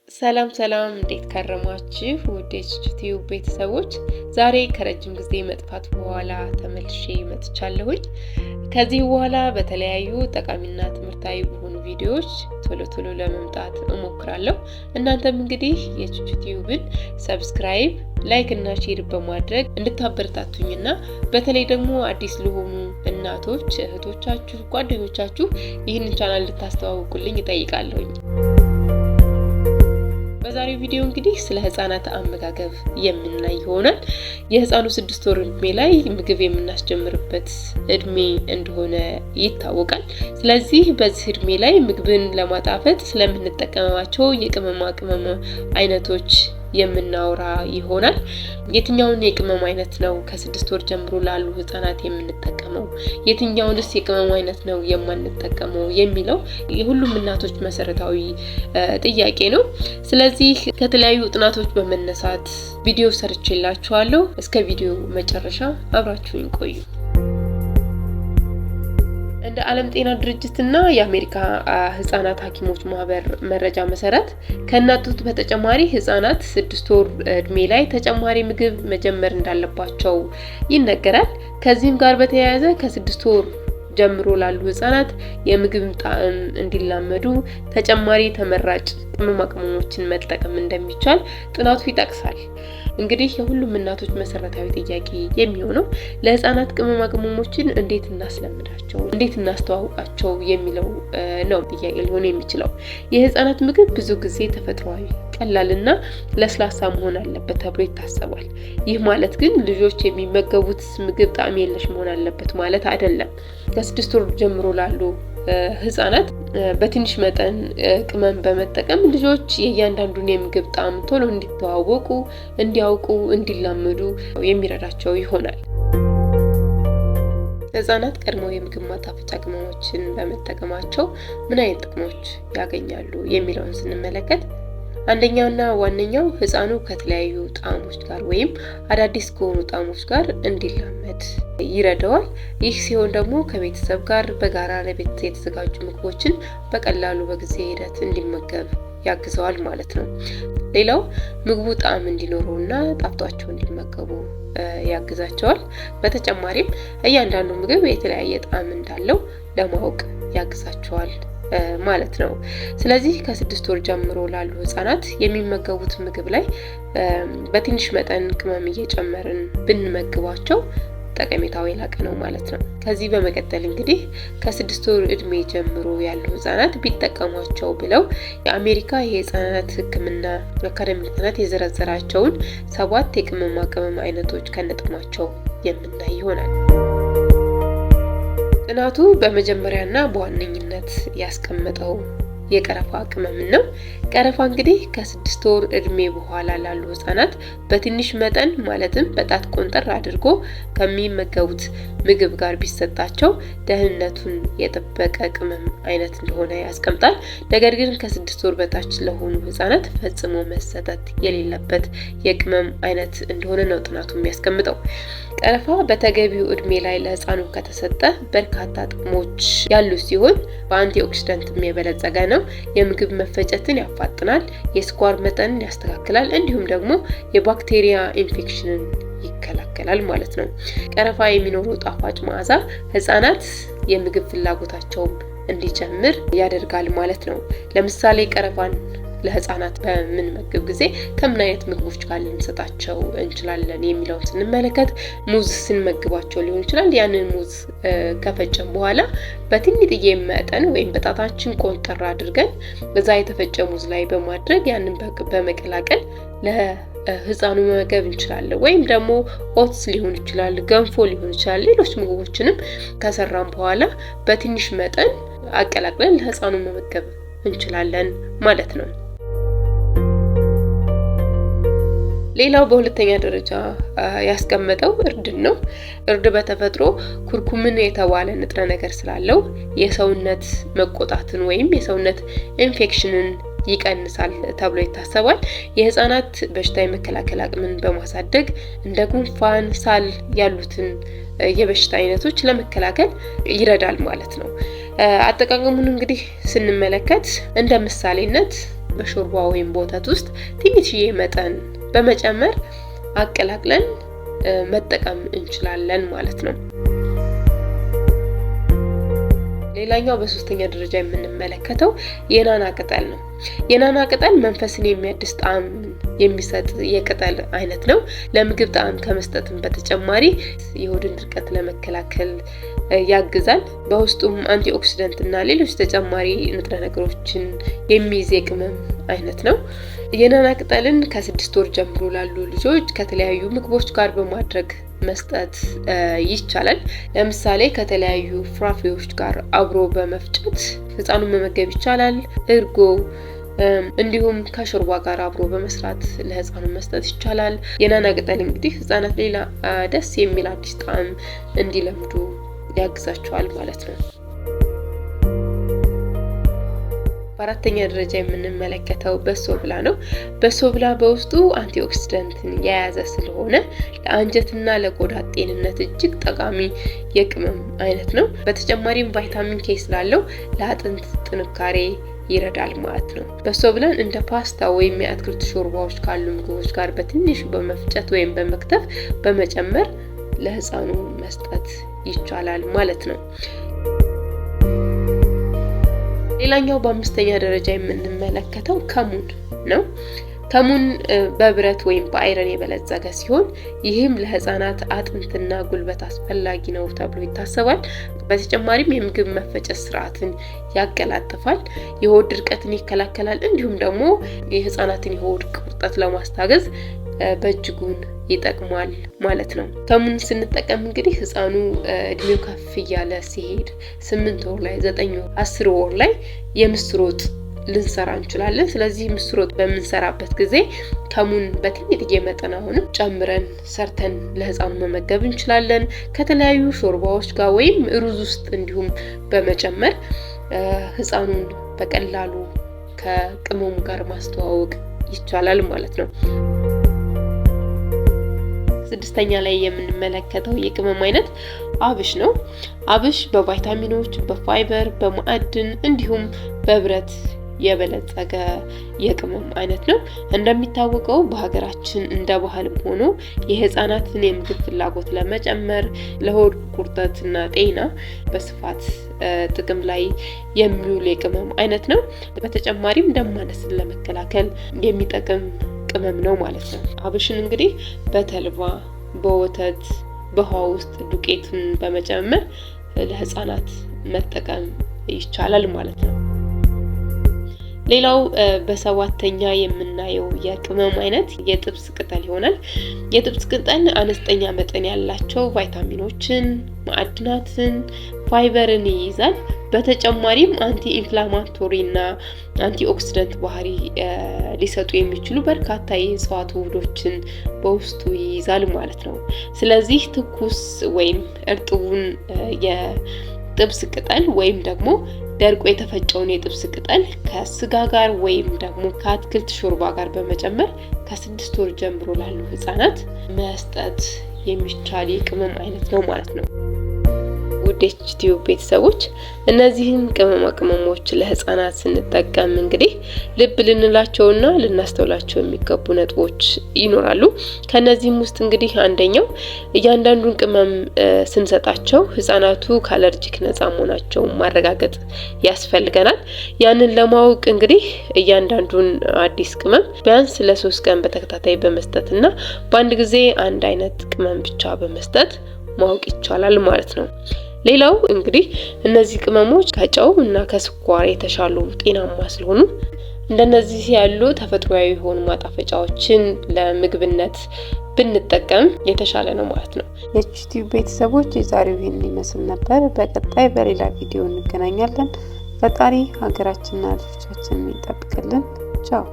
ሰላም ሰላም፣ እንዴት ከረማችሁ? ውድ የቹቹ ቤተሰቦች፣ ዛሬ ከረጅም ጊዜ መጥፋት በኋላ ተመልሼ መጥቻለሁኝ። ከዚህ በኋላ በተለያዩ ጠቃሚና ትምህርታዊ በሆኑ ቪዲዮዎች ቶሎ ቶሎ ለመምጣት እሞክራለሁ። እናንተም እንግዲህ የቹቹ ቲዩብን subscribe፣ like እና share በማድረግ እንድታበረታቱኝና በተለይ ደግሞ አዲስ ለሆኑ እናቶች፣ እህቶቻችሁ፣ ጓደኞቻችሁ ይህንን ቻናል እንድታስተዋውቁልኝ እጠይቃለሁኝ። በዛሬው ቪዲዮ እንግዲህ ስለ ህጻናት አመጋገብ የምናይ ይሆናል። የህፃኑ 6 ወር እድሜ ላይ ምግብ የምናስጀምርበት እድሜ እንደሆነ ይታወቃል። ስለዚህ በዚህ እድሜ ላይ ምግብን ለማጣፈጥ ስለምንጠቀማቸው የቅመማ ቅመም አይነቶች የምናወራ ይሆናል። የትኛውን የቅመም አይነት ነው ከ6 ወር ጀምሮ ላሉ ህጻናት የምንጠቀመው፣ የትኛውንስ የቅመም አይነት ነው የማንጠቀመው የሚለው የሁሉም እናቶች መሰረታዊ ጥያቄ ነው። ስለዚህ ከተለያዩ ጥናቶች በመነሳት ቪዲዮ ሰርቼላችኋለሁ። እስከ ቪዲዮ መጨረሻ አብራችሁኝ ቆዩ። እንደ ዓለም ጤና ድርጅትና የአሜሪካ ህጻናት ሐኪሞች ማህበር መረጃ መሰረት ከእናት ጡት በተጨማሪ ህጻናት 6 ወር እድሜ ላይ ተጨማሪ ምግብ መጀመር እንዳለባቸው ይነገራል። ከዚህም ጋር በተያያዘ ከ6 ወር ጀምሮ ላሉ ህጻናት የምግብ ጣዕም እንዲላመዱ ተጨማሪ ተመራጭ ቅመማ ቅመሞችን መጠቀም እንደሚቻል ጥናቱ ይጠቅሳል። እንግዲህ የሁሉም እናቶች መሰረታዊ ጥያቄ የሚሆነው ለህጻናት ቅመማ ቅመሞችን እንዴት እናስለምዳቸው፣ እንዴት እናስተዋውቃቸው የሚለው ነው ጥያቄ ሊሆን የሚችለው። የህጻናት ምግብ ብዙ ጊዜ ተፈጥሯዊ፣ ቀላልና ለስላሳ መሆን አለበት ተብሎ ይታሰባል። ይህ ማለት ግን ልጆች የሚመገቡት ምግብ ጣዕም የለሽ መሆን አለበት ማለት አይደለም። ከ6 ወር ጀምሮ ላሉ ህጻናት በትንሽ መጠን ቅመም በመጠቀም ልጆች የእያንዳንዱን የምግብ ጣዕም ቶሎ እንዲተዋወቁ፣ እንዲያውቁ፣ እንዲላመዱ የሚረዳቸው ይሆናል። ህጻናት ቀድመው የምግብ ማጣፈጫ ቅመሞችን በመጠቀማቸው ምን አይነት ጥቅሞች ያገኛሉ የሚለውን ስንመለከት፣ አንደኛውና ዋነኛው ህፃኑ ከተለያዩ ጣዕሞች ጋር ወይም አዳዲስ ከሆኑ ጣዕሞች ጋር እንዲላመድ ይረዳዋል። ይህ ሲሆን ደግሞ ከቤተሰብ ጋር በጋራ ለቤት የተዘጋጁ ምግቦችን በቀላሉ በጊዜ ሂደት እንዲመገብ ያግዘዋል ማለት ነው። ሌላው ምግቡ ጣዕም እንዲኖረውና ጣፍጧቸው እንዲመገቡ ያግዛቸዋል። በተጨማሪም እያንዳንዱ ምግብ የተለያየ ጣዕም እንዳለው ለማወቅ ያግዛቸዋል ማለት ነው። ስለዚህ ከ6 ወር ጀምሮ ላሉ ህጻናት የሚመገቡት ምግብ ላይ በትንሽ መጠን ቅመም እየጨመርን ብንመግባቸው ጠቀሜታው የላቀ ነው ማለት ነው። ከዚህ በመቀጠል እንግዲህ ከ6 ወር እድሜ ጀምሮ ያሉ ህጻናት ቢጠቀሟቸው ብለው የአሜሪካ የህጻናት ሕክምና አካዳሚ ጥናት የዘረዘራቸውን ሰባት የቅመማ ቅመም አይነቶች ከነጥቅማቸው የምናይ ይሆናል። ጥናቱ በመጀመሪያና በዋነኝነት ያስቀመጠው የቀረፋ ቅመምን ነው። ቀረፋ እንግዲህ ከ6 ወር እድሜ በኋላ ላሉ ህጻናት በትንሽ መጠን ማለትም በጣት ቆንጠር አድርጎ ከሚመገቡት ምግብ ጋር ቢሰጣቸው ደህንነቱን የጠበቀ ቅመም አይነት እንደሆነ ያስቀምጣል። ነገር ግን ከ6 ወር በታች ለሆኑ ህጻናት ፈጽሞ መሰጠት የሌለበት የቅመም አይነት እንደሆነ ነው ጥናቱ የሚያስቀምጠው። ቀረፋ በተገቢው እድሜ ላይ ለህፃኑ ከተሰጠ በርካታ ጥቅሞች ያሉት ሲሆን በ antioxidant ም የበለጸገ ነው። የምግብ መፈጨትን ያፋጥናል፣ የስኳር መጠንን ያስተካክላል፣ እንዲሁም ደግሞ የባክቴሪያ ኢንፌክሽንን ይከላከላል ማለት ነው። ቀረፋ የሚኖረው ጣፋጭ መዓዛ ህጻናት የምግብ ፍላጎታቸውም እንዲጨምር ያደርጋል ማለት ነው። ለምሳሌ ቀረፋን ለህፃናት በምንመግብ ጊዜ ከምን አይነት ምግቦች ጋር ልንሰጣቸው እንችላለን የሚለውን ስንመለከት፣ ሙዝ ስንመግባቸው ሊሆን ይችላል። ያንን ሙዝ ከፈጨን በኋላ በትንጥዬ መጠን ወይም በጣታችን ቆንጠር አድርገን በዛ የተፈጨ ሙዝ ላይ በማድረግ ያንን በመቀላቀል ለህፃኑ መመገብ እንችላለን። ወይም ደግሞ oats ሊሆን ይችላል፣ ገንፎ ሊሆን ይችላል። ሌሎች ምግቦችንም ከሰራን በኋላ በትንሽ መጠን አቀላቅለን ለህፃኑ መመገብ እንችላለን ማለት ነው። ሌላው በሁለተኛ ደረጃ ያስቀመጠው እርድን ነው። እርድ በተፈጥሮ curcumin የተባለ ንጥረ ነገር ስላለው የሰውነት መቆጣትን ወይም የሰውነት ኢንፌክሽንን ይቀንሳል ተብሎ ይታሰባል። የህፃናት በሽታ የመከላከል አቅምን በማሳደግ እንደ ጉንፋን፣ ሳል ያሉትን የበሽታ አይነቶች ለመከላከል ይረዳል ማለት ነው። አጠቃቀሙን እንግዲህ ስንመለከት እንደ ምሳሌነት በሾርባ ወይም በወተት ውስጥ ትንሽዬ መጠን በመጨመር አቀላቅለን መጠቀም እንችላለን ማለት ነው። ሌላኛው በሶስተኛ ደረጃ የምንመለከተው የናና ቅጠል ነው። የናና ቅጠል መንፈስን የሚያድስ ጣዕም የሚሰጥ የቅጠል አይነት ነው። ለምግብ ጣዕም ከመስጠትም በተጨማሪ የሆድን ድርቀት ለመከላከል ያግዛል። በውስጡም antioxidant እና ሌሎች ተጨማሪ ንጥረ ነገሮችን የሚይዝ የቅመም አይነት ነው። የናና ቅጠልን ከ6 ወር ጀምሮ ላሉ ልጆች ከተለያዩ ምግቦች ጋር በማድረግ መስጠት ይቻላል። ለምሳሌ ከተለያዩ ፍራፍሬዎች ጋር አብሮ በመፍጨት ህፃኑን መመገብ ይቻላል። እርጎ እንዲሁም ከሾርባ ጋር አብሮ በመስራት ለህፃኑ መስጠት ይቻላል። የናና ቅጠል እንግዲህ ህፃናት ሌላ ደስ የሚል አዲስ ጣዕም እንዲለምዱ ያግዛቸዋል ማለት ነው። በአራተኛ ደረጃ የምንመለከተው በሶብላ ነው። በሶብላ በውስጡ antioxidant ን የያዘ ስለሆነ ለአንጀትና ለቆዳ ጤንነት እጅግ ጠቃሚ የቅመም አይነት ነው። በተጨማሪም ቫይታሚን ኬ ስላለው ለአጥንት ጥንካሬ ይረዳል ማለት ነው። በሶብላን እንደ ፓስታ ወይም የአትክልት ሾርባዎች ካሉ ምግቦች ጋር በትንሹ በመፍጨት ወይም በመክተፍ በመጨመር ለህፃኑ መስጠት ይቻላል ማለት ነው። ሌላኛው በአምስተኛ ደረጃ የምንመለከተው ከሙን ነው። ከሙን በብረት ወይም በ iron የበለጸገ ሲሆን ይህም ለህፃናት አጥንትና ጉልበት አስፈላጊ ነው ተብሎ ይታሰባል። በተጨማሪም የምግብ መፈጨት ስርዓትን ያቀላጥፋል፣ የሆድ ድርቀትን ይከላከላል፣ እንዲሁም ደግሞ የህፃናትን የሆድ ቁርጠት ለማስታገዝ በእጅጉን ይጠቅማል ማለት ነው። ከሙን ስንጠቀም እንግዲህ ህፃኑ እድሜው ከፍ እያለ ሲሄድ 8 ወር ላይ፣ 9 ወር፣ 10 ወር ላይ የምስር ወጥ ልንሰራ እንችላለን። ስለዚህ ምስር ወጥ በምንሰራበት ጊዜ ከሙን በትንሽዬ መጠን አሁንም ጨምረን ሰርተን ለህፃኑ መመገብ እንችላለን። ከተለያዩ ሾርባዎች ጋር ወይም ሩዝ ውስጥ እንዲሁም በመጨመር ህፃኑን በቀላሉ ከቅመሙ ጋር ማስተዋወቅ ይቻላል ማለት ነው። ስድስተኛ ላይ የምንመለከተው የቅመም አይነት አብሽ ነው። አብሽ በቫይታሚኖች፣ በፋይበር፣ በማዕድን እንዲሁም በብረት የበለጸገ የቅመም አይነት ነው። እንደሚታወቀው በሀገራችን እንደ ባህልም ሆኖ የህፃናትን የምግብ ፍላጎት ለመጨመር፣ ለሆድ ቁርጠትና ጤና በስፋት ጥቅም ላይ የሚውል የቅመም አይነት ነው። በተጨማሪም ደም ማነስን ለመከላከል የሚጠቅም ቅመም ነው ማለት ነው። አብሽን እንግዲህ በተልባ፣ በወተት፣ በውሃ ውስጥ ዱቄትን በመጨመር ለህፃናት መጠቀም ይቻላል ማለት ነው። ሌላው በሰባተኛ የምናየው የቅመም አይነት የጥብስ ቅጠል ይሆናል። የጥብስ ቅጠል አነስተኛ መጠን ያላቸው ቫይታሚኖችን፣ ማዕድናትን፣ ፋይበርን ይይዛል። በተጨማሪም anti inflammatory እና antioxidant ባህሪ ሊሰጡ የሚችሉ በርካታ የእጽዋት ውህዶችን በውስጡ ይይዛል ማለት ነው። ስለዚህ ትኩስ ወይም እርጥቡን የጥብስ ቅጠል ወይም ደግሞ ደርቆ የተፈጨውን የጥብስ ቅጠል ከስጋ ጋር ወይም ደግሞ ከአትክልት ሾርባ ጋር በመጨመር ከ6 ወር ጀምሮ ላሉ ህጻናት መስጠት የሚቻል የቅመም አይነት ነው ማለት ነው። ውድ የዩቲዩብ ቤተሰቦች፣ እነዚህን ቅመማ ቅመሞች ለህፃናት ስንጠቀም እንግዲህ ልብ ልንላቸውና ልናስተውላቸው የሚገቡ ነጥቦች ይኖራሉ። ከነዚህም ውስጥ እንግዲህ አንደኛው እያንዳንዱን ቅመም ስንሰጣቸው ህጻናቱ ከ allergic ነጻ መሆናቸውን ማረጋገጥ ያስፈልገናል። ያንን ለማወቅ እንግዲህ እያንዳንዱን አዲስ ቅመም ቢያንስ ለ3 ቀን በተከታታይ በመስጠትና በአንድ ጊዜ አንድ አይነት ቅመም ብቻ በመስጠት ማወቅ ይቻላል ማለት ነው። ሌላው እንግዲህ እነዚህ ቅመሞች ከጨው እና ከስኳር የተሻሉ ጤናማ ስለሆኑ እንደነዚህ ያሉ ተፈጥሯዊ የሆኑ ማጣፈጫዎችን ለምግብነት ብንጠቀም የተሻለ ነው ማለት ነው። የዩቲዩብ ቤተሰቦች፣ የዛሬው ይህን ይመስል ነበር። በቀጣይ በሌላ ቪዲዮ እንገናኛለን። ፈጣሪ ሀገራችንና ልጆቻችንን ይጠብቅልን። ቻው።